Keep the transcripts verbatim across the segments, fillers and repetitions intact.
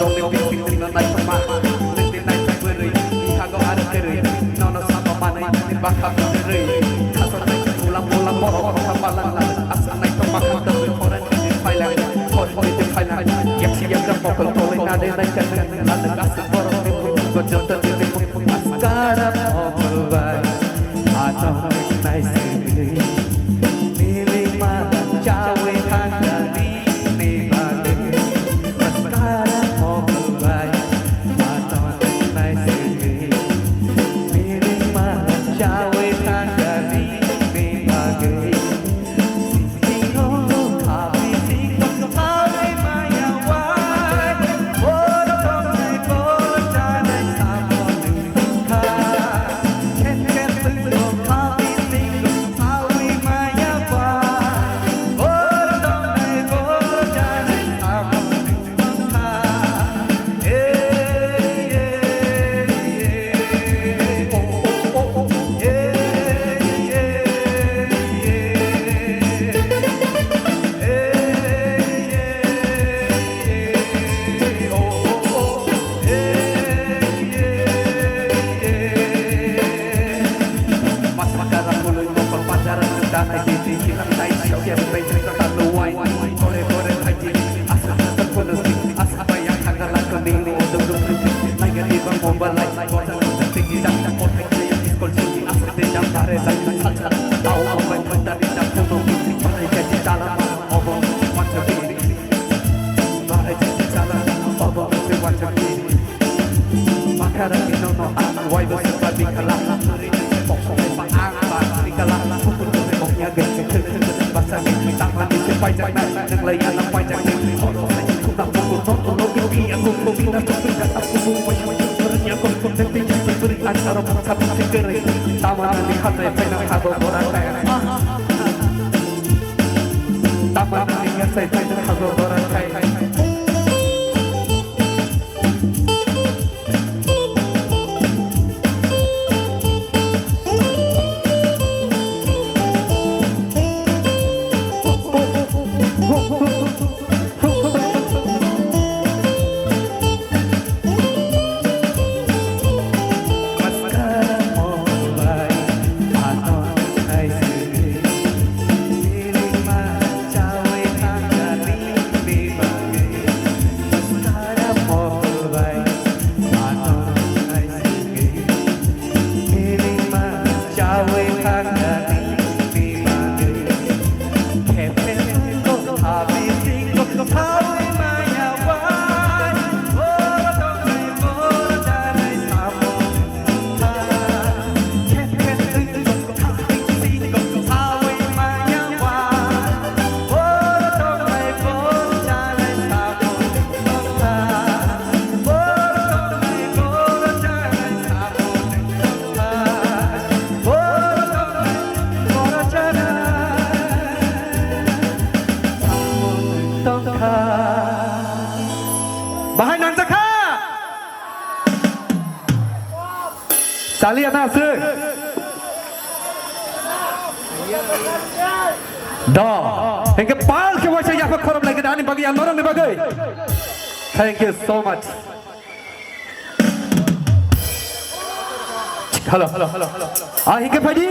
Tongni bising nungno naithokma, nungni naithok bwrwi, bwkhago aro kwrwi, nono sabo manwi, nini bwkha bwrwi, khasok naithok ulam ulam borok bwkha balang lang, aswk naithok bwkha tongwi khorang nini phailang, khorang nini phailang, yaksi yakra mokol tolwi nade naikha nung, nade aswk borok ni bukhuk joto nini bukhuk askara mokol bai, atong naisingwi, nini madan chawi thangani ni bagwi. Bahai nangjakha. Chaliya na aswk? Do. Hinkhe pal khe waisa yapha khorop lai khe ani bagwi, ang norokni bagwi. Thank you so much. Hello, hello, hello, hello. Ah, hinkhe phaidi.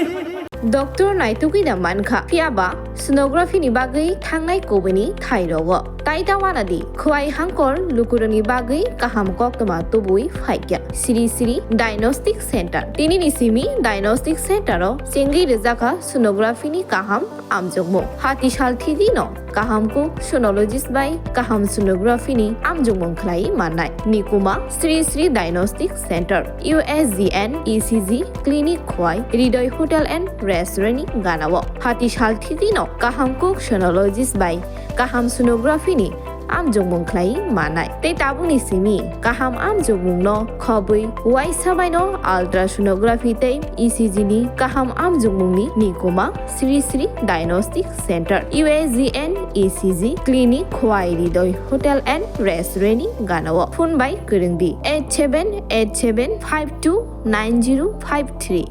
Doctor naitugwi da mankha, phiyaba sonography ni bagwi thangnai kubuni thai rogo. Tai ta wana di, khwai hangkor lukurokni bagwi kaham koktwma tubui phaikya. Sri Sri Diagnostic Center. Tini ni simi Diagnostic Center o chengwi rwjakha sonography ni kaham amjokmung. Hati sal thidi no kaham kuk sonologist bai kaham sonography ni amjokmung khlai mannai. Nikuma Sri Sri Diagnostic Center, U S G N E C G Clinic Khwai, Hridoy Hotel and Restaurant ni ganao. Hati sal thidi no kaham kuk sonologist bai kaham sonography ni amjokmung khlai manai. Tei tabukni simi kaham amjokmung no khobwi uaisa bai no ultrasonography tei E C G ni kaham amjokmung ni nikuma Sri Sri Diagnostic Center, U S G N E C G Clinic, Khwai Hridoy Hotel and Restaurant ni ganao. Phone bai kwrwng di eight seven eight seven five two nine zero five three.